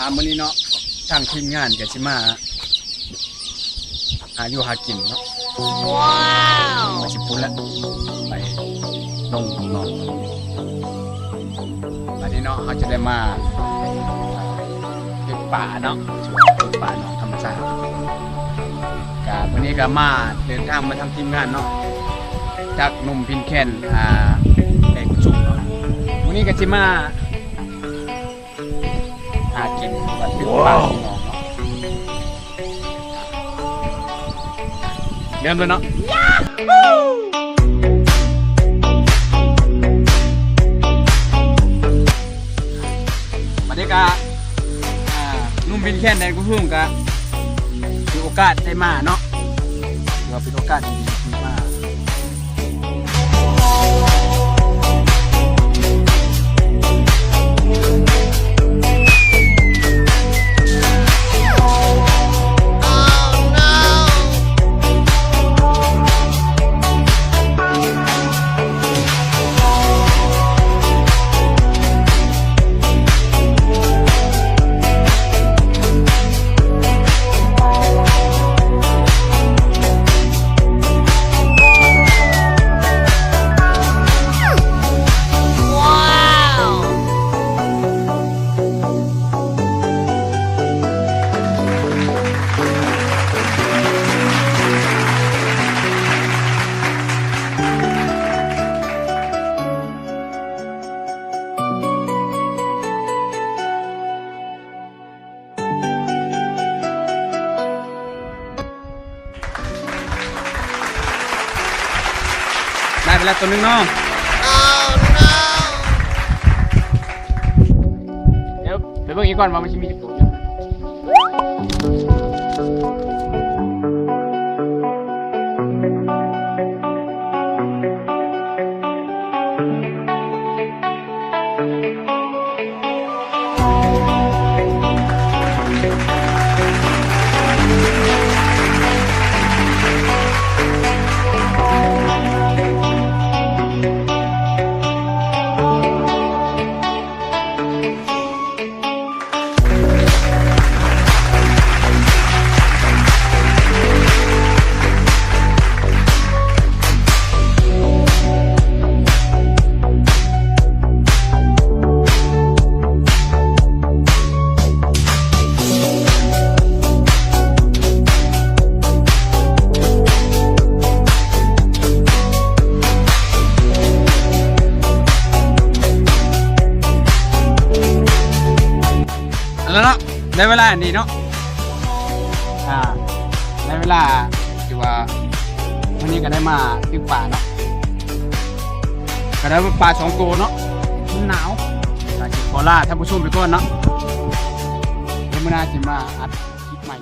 ອ່າ ມື້ນີ້ເນາະ ທາງທີມງານກໍຊິມາຫາຢູ່ຫາກິນເນາະ. ວ້າວ ຊິພຸ້ນລະ ໄປລົງໜອງ. ບັດນີ້ເນາະ ເຮົາຈະໄດ້ມາຕຶກປາເນາະ ຕຶກປາເນາະ ທຳມະຊາດ. ກະມື້ນີ້ກະມາ ເດີນທາງມາທຳທີມງານເນາະ ຈາກໜຸ່ມພິນແຄນ ອ່າ ແດນກຸດຊຸມເນາະ. ມື້ນີ້ກະຊິມາ ຫາກິນ ວ່າຖືກປາກ ເລີ່ມເລີຍເນາະ. ບັດນີ້ກະ ອ່າ ໜຸ່ມພິນແຄນແດນກຸດຊຸມກະ ຖືໂອກາດໄດ້ມາເນາະ ຖືວ່າເປັນໂອກາດທີ່ດີທີ່ມາ. ໄດ້ໄປແລ້ວຕົວໜຶ່ງເນາະ. ດຽວໄປເບິ່ງອີກກ່ອນວ່າມັນຊິມີຈັກໂຕ. ເອົາລະເນາະ ໄດ້ເວລາອັນນີ້ເນາະ ອ່າ ໄດ້ເວລາທີ່ວ່າ ມື້ນີ້ກໍໄດ້ມາຕຶກປາເນາະ ກໍໄດ້ປາສອງໂຕເນາະ. ມັນໜາວ ກໍຊິຂໍລາທ່ານຜູ້ຊົມໄປກ່ອນເນາະ ດຽວມື້ໜ້າຊິມາອັດຄລິບໃໝ່.